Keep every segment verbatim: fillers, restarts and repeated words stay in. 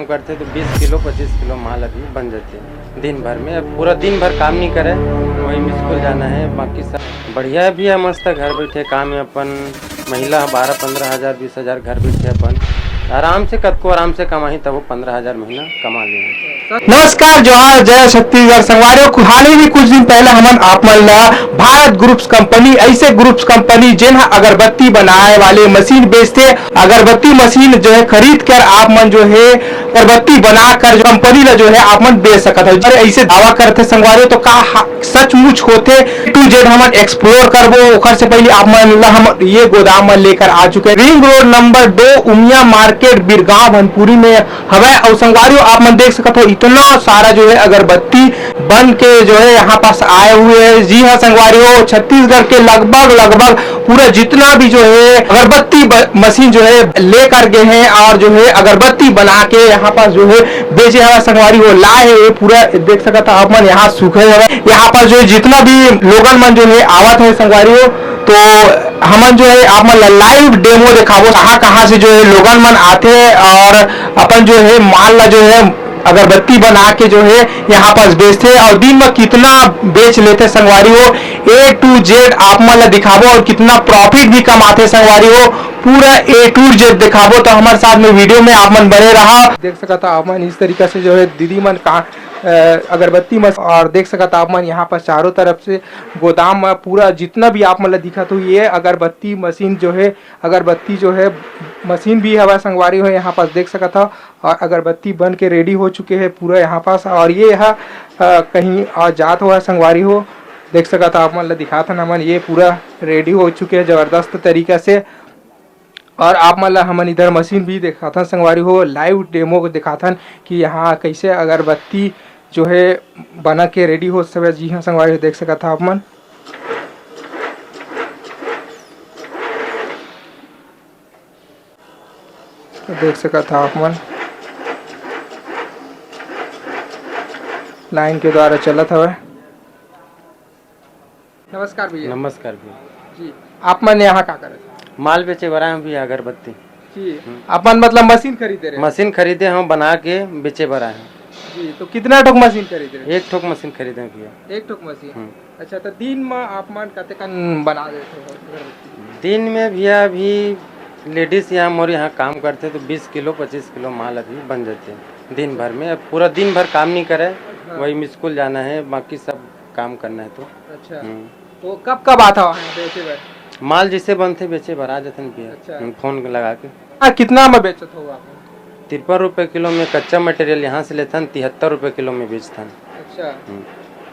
काम करथे तो बीस किलो, पच्चीस किलो माल अभी बन जाथे दिन भर में। अब पूरा दिन भर काम नहीं करे, वही स्कूल जाना है, बाकी सब बढ़िया भी है, मस्त है, घर बैठे काम है अपन। महिला बारह पन्द्रह हजार, बीस हजार घर बैठे अपन आराम से, कतको आराम से कमाही, तब वो पन्द्रह हजार महीना कमा लेही। नमस्कार, जोहार, जय छत्तीसगढ़। संगवारी हो, हाल ही में कुछ दिन पहले हमन आप मन ला भारत ग्रुप्स कंपनी, ऐसे ग्रुप्स कंपनी जेन ह अगरबत्ती बनाए वाले मशीन बेचथे, अगरबत्ती मशीन जो है खरीद कर आप मन जो है अगरबत्ती बनाकर जो कंपनी ला जो है आप मन बेच सकत हो। अगर ऐसे दावा करथे संगवारी हो, तो का हा-, सचमुच होथे? A to Z हमन एक्सप्लोर करबो। ओखर से पहले आप मन ला हम ये गोदाम में लेकर आ चुके हैं, रिंग रोड नंबर दो, उमिया मार्केट, बिरगांव, भनपुरी में हवय। और संगवारी हो, आप मन देख सकत हो, इतना सारा जो है अगरबत्ती बन के जो है यहाँ पास आए हुए हैं। जी हाँ संगवारी हो, छत्तीसगढ़ के लगभग लगभग पूरा जितना भी जो है अगरबत्ती ब-, मशीन जो है लेकर गए हैं और जो है अगरबत्ती बना के यहाँ पास जो है बेचे हवय संगवारी हो, लाए है। ये पूरा देख सकत हो आप मन, यहाँ सूखे हवय। यहाँ पास जो है जितना भी लोगन मन जो है आवत है संगवारी हो, तो हमन जो है आप मन ला लाइव डेमो दिखाबो, कहाँ कहाँ से जो है लोगन मन आथे और अपन जो है माल ला जो है अगरबत्ती बना के जो है यहाँ पास बेचथे और दिन में कितना बेच लेथे संगवारी हो। A to Z आप मन ला दिखाबो और कितना प्रॉफिट भी कमाथे संगवारी हो, पूरा A to Z दिखाबो। तो हमारे साथ में वीडियो में आप मन बने रहा। देख सकत हो आप मन, इस तरीका से जो है दीदी मन का, अ, अगरबत्ती मस-, और देख सकत हो आप मन यहाँ पर चारों तरफ से गोदाम में पूरा जितना भी आप मन ला दिखत हो, ये अगरबत्ती मशीन जो है, अगरबत्ती जो है मशीन भी हवा संगवारी हो, यहाँ पास देख सकत हो। और अगरबत्ती बन के रेडी हो चुके हैं पूरा यहाँ पास। और ये ह, अ, कहीं और जात हुआ संगवारी हो, देख सकत हो आप मन ला दिखात हन हमन, ये पूरा रेडी हो चुके हैं जबरदस्त तरीका से। और आप मन ला हमन इधर मशीन भी दिखाथन संगवारी हो, लाइव डेमो को दिखाथन कि यहाँ कैसे अगरबत्ती जो है बना के रेडी हो सके। जी हाँ संगवारी हो, देख सकत हो आप मन। तो देख सकत हो आप मन, लाइन के द्वारा चलत हवय। नमस्कार भैया। नमस्कार भैया। जी, आप मन यहाँ का करत हो? माल बेचे बर आए हन भैया, अगरबत्ती। जी, हम्म। आप मन मतलब मशीन खरीदे रहे? मशीन खरीदे हन, बना के बेचे बर आए हन। जी, तो कितना ठोक मशीन खरीदे रहे? एक ठोक मशीन खरीदे हन भैया। एक ठोक मशीन। हम्म। अच्छा, तो दिन में आप मन कतेकन बना देते हो अगरबत्ती? दिन में भैया अभी लेडीज यहाँ मोर यहाँ काम करथे तो बीस किलो पच्चीस किलो माल अभी बन जाथे दिन भर में। अब पूरा दिन भर काम नहीं करे, हाँ। वही स्कूल जाना है, बाकी सब काम करना है तो। अच्छा। हम्म। तो कब कब आथव वहाँ बेचे बर? माल जैसे बनथे बेचे बर आ जाथन भैया। अच्छा। हम्म, फोन लगा के। हाँ, कितना में बेचत हो आप? तिरपन रुपये किलो में कच्चा मटेरियल यहाँ से लेथन, तिहत्तर रुपये किलो में बेचथन। अच्छा। हम्म।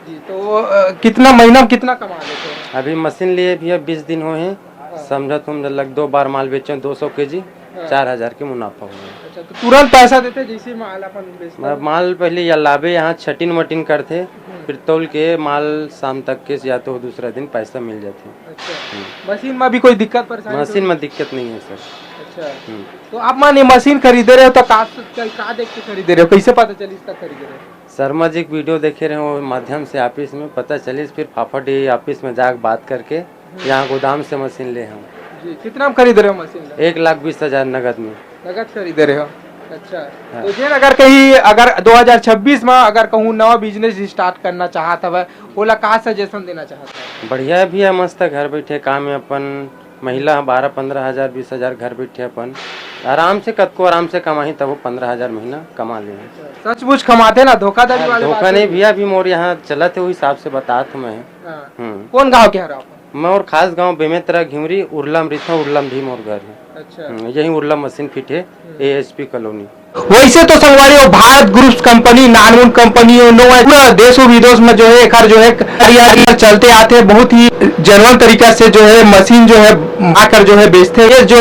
जी, तो वो, अ, कितना महीना में कितना कमा लेते हो? अभी मशीन लिए भैया बीस दिन होहे, हाँ। समझत हूँ, मतलब दो बार माल बेचे, दो सौ केजी, हाँ। चार हजार के मुनाफा हुआ। अच्छा, तो तुरंत पैसा देते जैसे माल अपन बेचते मतलब हो? माल पहले या लाबे यहाँ छटिन वटिन करथे, हम्म। फिर तौल के माल शाम तक के या तो दूसरा दिन पैसा मिल जाथे। अच्छा। हम्म। मशीन में भी कोई दिक्कत परेशानी मशीन तो में दिक्कत नहीं है सर। अच्छा। हम्म। तो आप मन ये मशीन खरीदे रहे हो तो का, का, का देख के खरीदे रहे हो, कैसे पता चली इसका खरीदे रहे हो? शर्मा जी के वीडियो देखे रहे, वो माध्यम से ऑफिस में पता चलिस, फिर फाफाडीह ऑफिस में जाके बात करके हम्म। यहाँ गोदाम से मशीन ले हम। जी, कितना में खरीद रहे हो मशीन ला? एक लाख बीस हजार नगद में। नगद खरीदे रहे हो? अच्छा। हाँ। तो जेन अगर कहीं, अगर दो हज़ार छब्बीस में अगर कहूँ नवा बिजनेस स्टार्ट करना चाहत हवय, ओला का सजेशन देना चाहत हवय? बढ़िया भी है, मस्त है, घर बैठे काम है अपन। महिला ह बारह पन्द्रह हजार, बीस हजार घर बैठे अपन आराम से, कतको आराम से कमाही, तब वो पन्द्रह हजार महीना कमा लेही। सचमुच कमाथे ना, धोखाधड़ी हाँ, वाले बात धोखा नहीं नहीं। भैया, अभी मोर यहाँ चलत है, वो हिसाब से बतात हूँ मैं। हाँ। हम्म। कौन गाँव के हर आप? मोर खास गाँव बेमेतरा घिउरी, उरलम रिथो, उरलम भी मोर घर है। अच्छा। हम्म, यही उरलम मशीन फिट है, हम्म। ASP colony. वैसे तो संगवारी हो, भारत ग्रुप्स कंपनी, नानमुन कंपनी हो, नो है, पूरा देश और विदेश में जो है, एकर जो है, हरियाली चलते आते हैं, बहुत ही जेन्युइन तरीका से जो है, मशीन जो है, आकर जो है, बेचते हैं। ये जो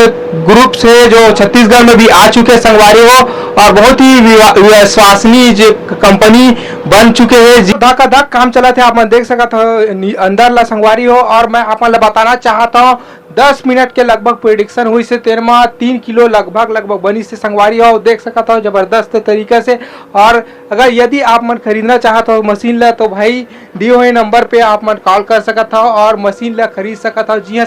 ग्रुप्स है, जो छत्तीसगढ़ में भी आ चुके हैं संगवारी हो, और बहुत ही विवा-, विश्वसनीय जो कंपनी बन चुके हैं। जी, धकाधक काम चलत है, आप मन देख सकत हो, नि-, अंदर ला संगवारी हो, और मैं आप मन ला बताना चाहता हूँ, दस मिनट के लगभग प्रेडिक्शन हुई से तेन म तीन किलो लगभग, लगभग बनी से संगवारी हो, देख सकत हो जबरदस्त तरीका से। और अगर यदि आप मन खरीदना चाहत हो मशीन ला, तो भाई दिए हुए नंबर पे आप मन कॉल कर सकत हो और मशीन ला खरीद सकत हो। जी हाँ,